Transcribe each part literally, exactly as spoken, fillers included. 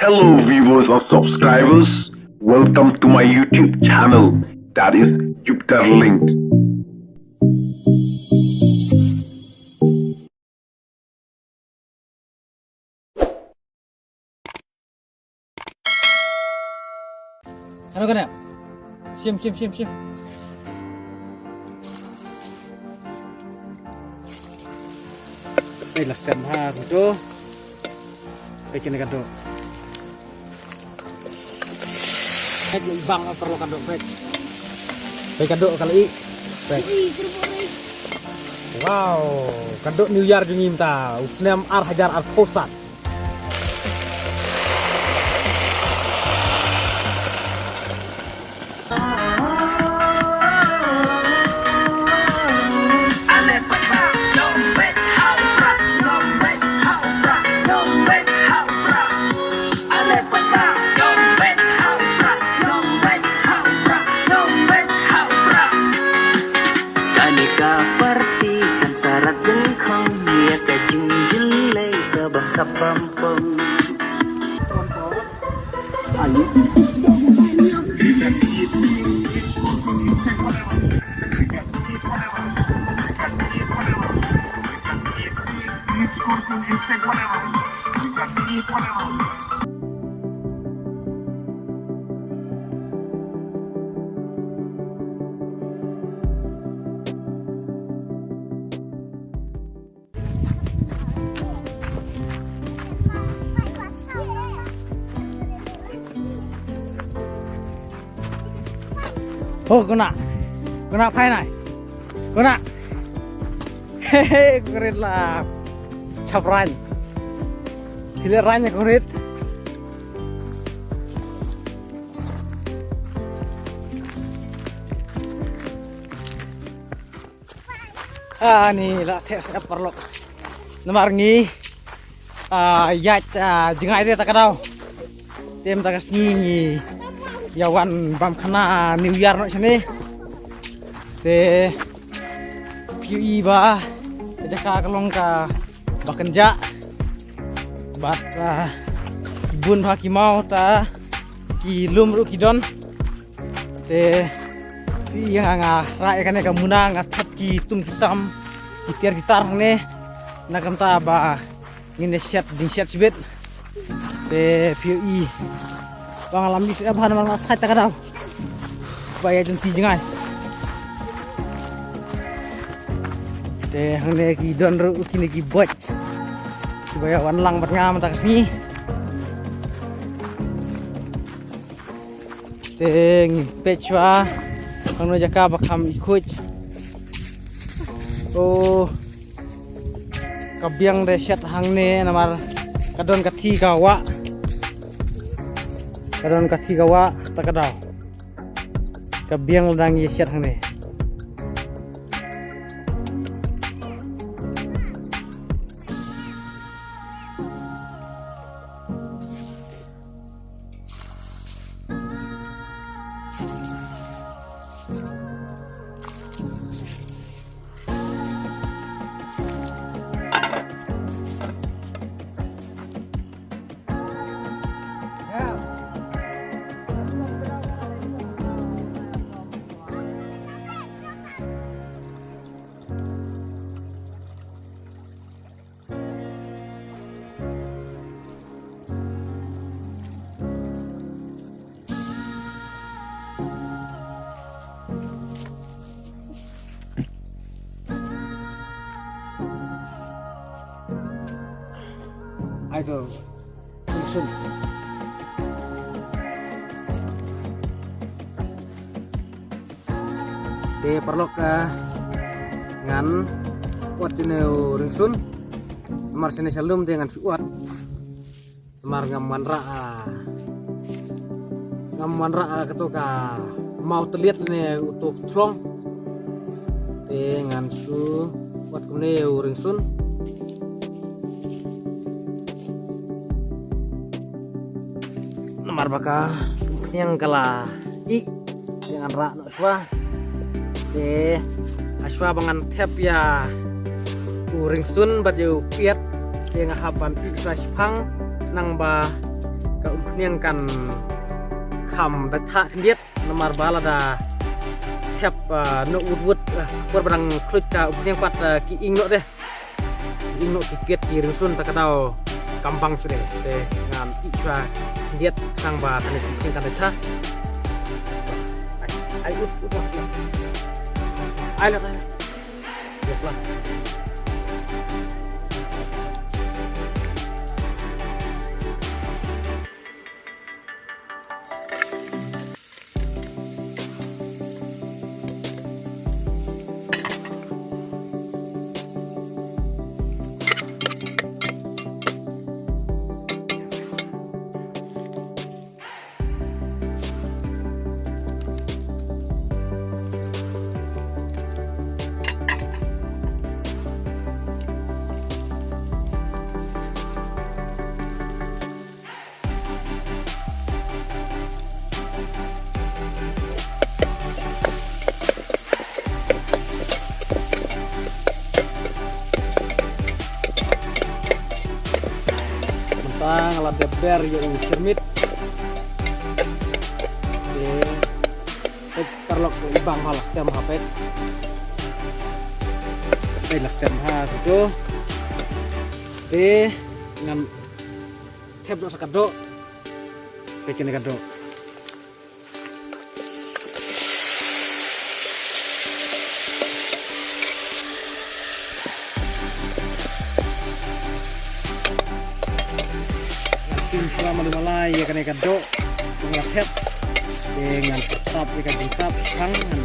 Hello viewers and subscribers, welcome to my YouTube channel, that is Jupiter Linked. Ano ka na? Shim, shim, shim, shim. Ai, last time ha, tu. Ai, kena ka tu. Pek, bang, perlu ka tu, pek. Pek ka tu, kali. Pek. Wow, ka tu New Year jong ngi mynta, u snem ar hajar arphew san. Kane ka party kan sa rat jingkhong, ïa ka jingjyllei ka bam sap bam pong. Oh, kena. Kena phai nai. Kena. Hehe, kurit la. Chap rain. Kile rain kurit. Ani la theh sngap paralok. Namar ngi, ah, ïaid, ah, jngai te ta ka daw. Te mynta ka sngi ngi ïa wan bam khana New Year noh shane. Te phi ïohi ba ka jaka ka long kaba kynjah. Bad, ah, ki bun bha ki maw ta ki lum ruh ki don. Te phi ïa nga, nga rah ïa kane ka muna, nga thep ki tum ki tam, ki tiar ki tar hangne. Na ka bynta ba ngin ïa shet, jingshet shibit. Te phi ïohi ba nga lam ïa shet bha namar nga thait ta ka daw. Ba ïa jong ki jngai. Te hangne ki don ruh kine ki boit. Kiba ïa wan lang bad nga mynta ka sngi. Te ngin peit shuwa hangno jaka ba kham i khuid. Oh, ka biang de shet hangne namar ka don ka thi ka wah. Ka don ka thi ka wah ta ka daw. Ka biang la dang ïa shet hangne. Ai to. Sun. Te paralok, ah, ngan wad ïa une u ringsun. Namar shane sha lum te ngan shu wad. Namar ngam wanrah, ah, ngam wanrah, ah, kato ka maw tylliat ne uto u thlong. Te ngan shu wad kumne u ringsun. Namar ba ka khñiang ka la ih, te ngan rah noh shuwa. Te ha shuwa ba ngan thep ïa u ringsun bad ïa u piat, te nga hap ban ih shuwa shiphang, nang ba ka Niang kan kham da thah khyndiat namar ba lada thep, ah, noh wut wut, ah, por ba dang khluit ka u niang pat, ah, ki ing noh de. Ki ing noh ki piat ki rynsun ta ka daw kam bang shuh de. Te ngan ih shuwa khyndiat khnang ba kane u niang kan da thah. Ai, ai, ut, ut, ut. Ai, lak, ai. Yes lah. Mynta nga la dep ber ïa u shyrmit. Te, te paralok, i bang ha la stem ha pet. Te la stem ha shuh. Te ngan thep noh sa ka doh. Peit kane ka doh. Ngan shim shuwa malu malai ïa kane ka doh ba nga la thep. Te ngan tap ïa ka jingtap shang, ngan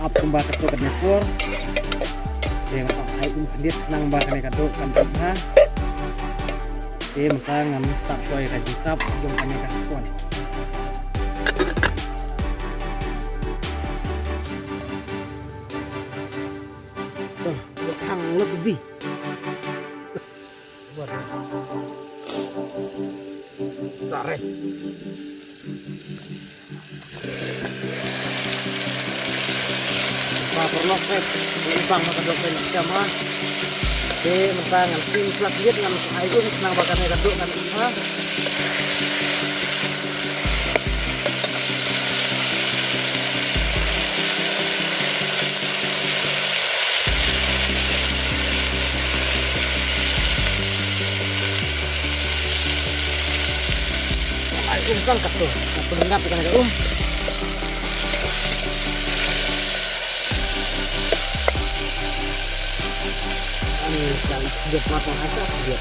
ap kumba katto katne por. Te ngan ai um khyndiat khnang ba kane ka doh kan ap ha. Te mynta ngan tap shuwa ïa ka jingtap jong kane ka khon. To, khang lut di. Tare. Ba paralok, eh, i bang ma ka doh pynlong stem ha. Te mynta ngan shim shuwa khyndiat, ngan ai um khnang ba kane ka doh kan ap ha. Ai um tang katto. Ngan pynngap ïa kane ka um. Ani kan dia matang asap dia.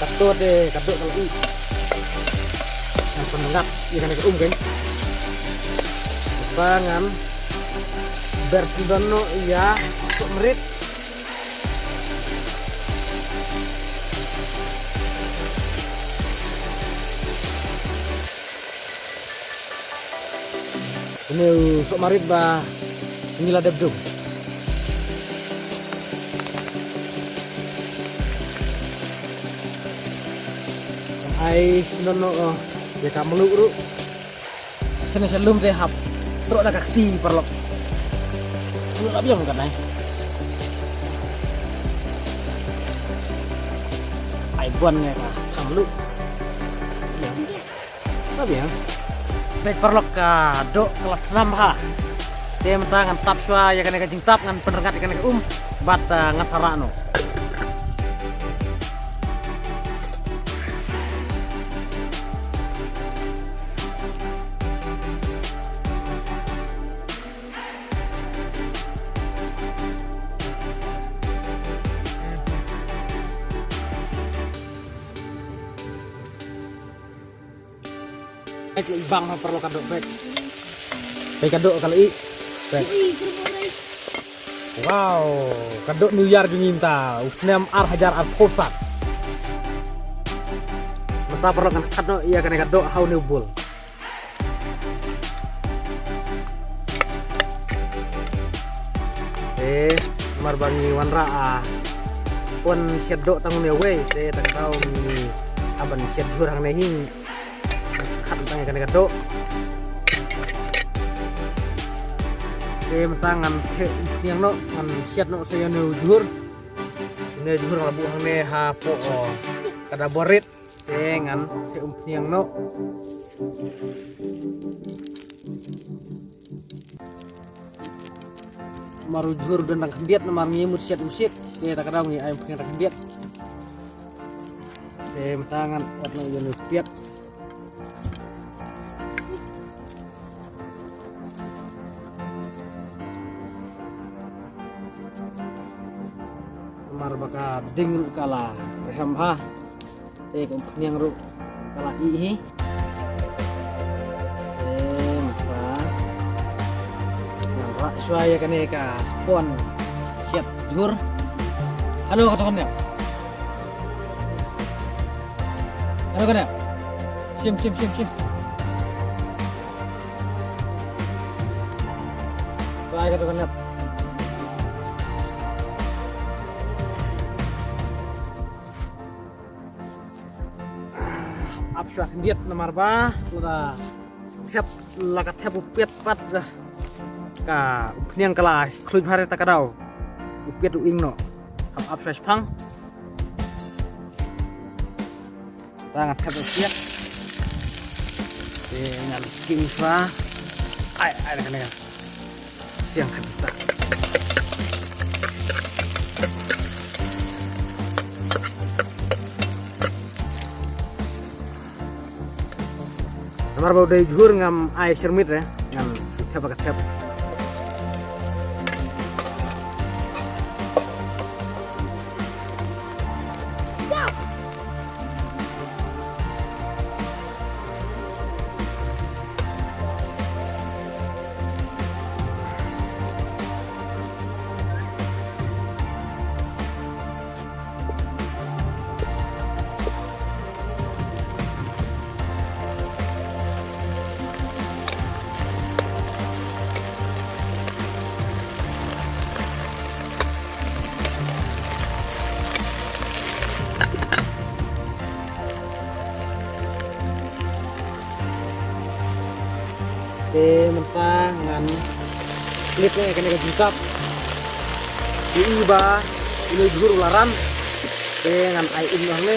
Katto te ka doh ka la ih. Ngan pynngap ïa kane ka um kan. Ba ngan ber pyndonkam noh ïa sohmarit. Une u sohmarit ba ngi la dep dung. Ai sngewno, oh, ïa ka mluh ruh. Kane sa lum te hap trok da ka kti paralok. Mluh la biang katne. Ai buan ne ka, ka mluh. Biang. Ka biang. Peit paralok, ka doh ka la snam bha. Te mynta ngan tap shuwa ïa kane ka jingtap, ngan pynrngat ïa kane ka um bad, ah, ngan sa rah noh. Bang ha paralok ka doh bek. Bek ka doh ka la ih. Bek. Wow, ka doh New Year jong ngi mynta u snem ar hajar arphew san. Mynta paralok ngan khat noh ïa kane ka doh ha une u bul. Eh, mar ba ngi wanrah, ah, pun shet doh tang une wei, te tang tau ngi aban shet jhur hangne hi. Khat tang kane ka doh. Te mynta ngan theh niang noh, ngan shet noh sa ïa une u jhur. Une u jhur nga la buh hangne hapoh. Ka da bor rit te ngan thep umphniang noh. Namar u jhur u don tang khyndiat, namar ngi mut siat mut siat. Te ta ka daw ngi ai umphniang tang khyndiat. Te mynta ngan ot noh ïa une u piat. Namar ba ka ding ruh ka la rhem bha. Te ka umphniang ruh ka la ih hi. Te mynta ngan rah shuwa ïa kane ka spon siat jhur. Hano kato kan ïa. Hano kan ïa. Shim, shim, shim, shim. Try kato kan ïa. Ap shuwa khyndiat namar ba la ka thep, la ka thep u piat pat ka, ka umphniang ka la khluid bha, te ta ka daw u piat u ing noh. Ap, ap shuwa shipang. Ta ngan thep u piat. Te ngan king shuwa. Ai, ai, ngan, ngan. Siang kan kita. Namar ba u dei jhur ngam ai shyrmit re, ngam shu thep ka thep. Te mynta ngan khlid ïa kane ka jingkap. Ïohi ba une u jhur u la ran. Te ngan ai um noh ne.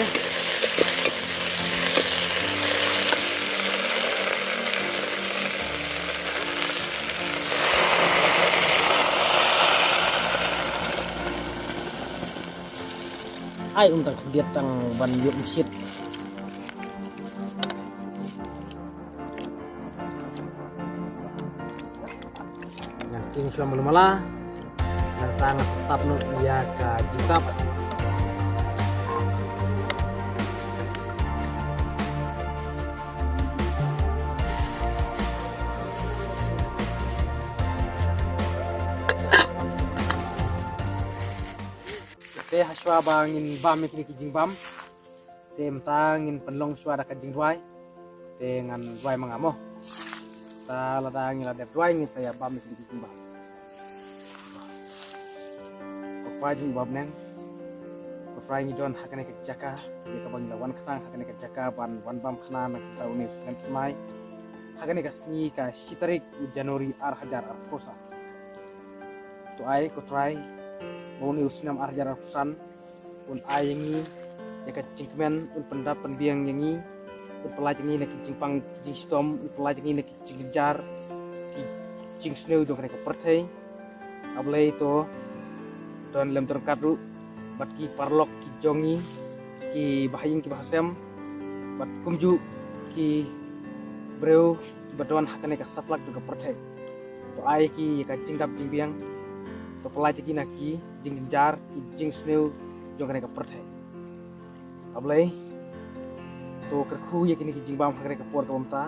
Ai um tang khyndiat tang ban ïoh mynsiem. Ngan king shuwa malu mala. Nangta ngan tap noh ïa ka jingkap. Te ha shuwa ba ngin bam ïa kine ki jingbam, te mynta ngin pynlong shuwa da ka jingduwai. Te ngan duwai ma nga mo. Te lada ngi la dep duwai, ngin sa ïa bam ïa kine ki jingbam. Ko Pa jong ngi ba bneng, ko Trai, ngi don ha kane ka jaka ïa kaba ngi la wan khnang, ha kane ka jaka ban wan bam khana na ka bynta une u snem thymmai, ha kane ka sngi ka shi tarik u January ar hajar arphew san. To ai ko Trai ba une u snem ar hajar arphew san un ai ïa ngi ïa ka jingkmen, un pyndap pynbiang ïa ngi, un pyllait ïa ngi na ki jingpang jingshitom, un pyllait ïa ngi na ki jingjynjar, ki jingsniew jong kane ka pyrthei. A Blei, to don lem don kat ruh bad ki paralok ki jong ngi, ki bahaïing ki bahasem, bad kumjuh ki briew kiba don ha kane ka satlak jong ka pyrthei. To ai ïa ki ïa ka jingdap jingbiang, to pyllait ïa ki na ki jingjynjar, ki jingsniew jong kane ka pyrthei. A Blei, to kyrkhu ïa kine ki jingbam ha kane ka por kaba mynta.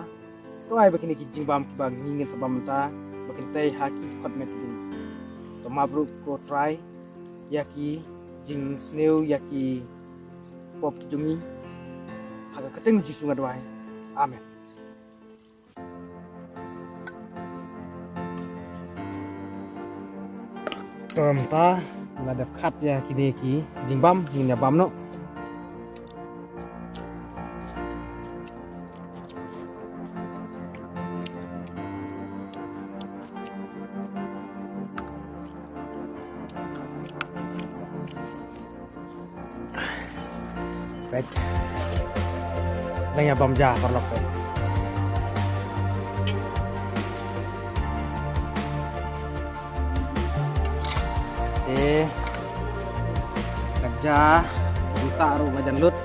To ai ba kine ki jingbam kiba ngi ngin sa bam mynta ba kin tei ha ki dkhot met ki jong ngi. To map ruh ko Trai ïa ki jingsniew, ïa ki pop ki jong ngi. Ha ka kyrteng Jisu nga duwai. Amen. To mynta la dep khat ïa kine ki jingbam, ngin ïa bam noh. Peit. Dang ïa bam ja paralok peit. Te ka ja, kita ruh la jan lut.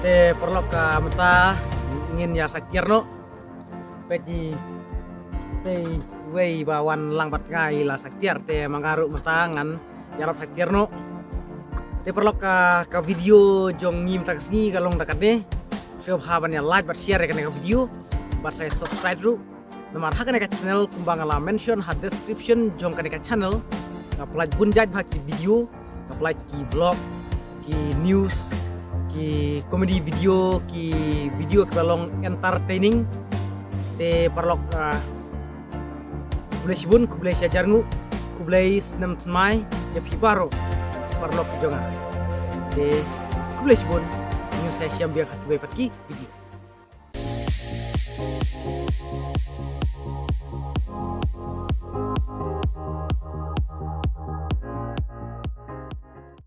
Te paralok, ka mynta ngin ïa saktiar noh. Peit, te wei ba wan lang bad nga i la saktiar, te ma nga ruh mynta ngan ïarap saktiar noh. Te paralok, ka, ka video jong ngi mynta ka sngi ka long da katne. Sngewbha ban ïa like bad share ïa kane ka video bad sa subscribe ruh. Namar ha kane ka channel kumba nga la mention ha description jong kane ka channel, nga pynlait bun jait bha ki video, nga pynlait ki vlog, ki news, ki comedy video, ki video kiba long entertaining. Te paralok, ah, khublei shibun, khublei shihajar nguh, khublei snem thymmai ïa phi baroh paralok ki jong nga. Te khublei shibun, ngin sa ïashem biang ha kiwei pat ki video.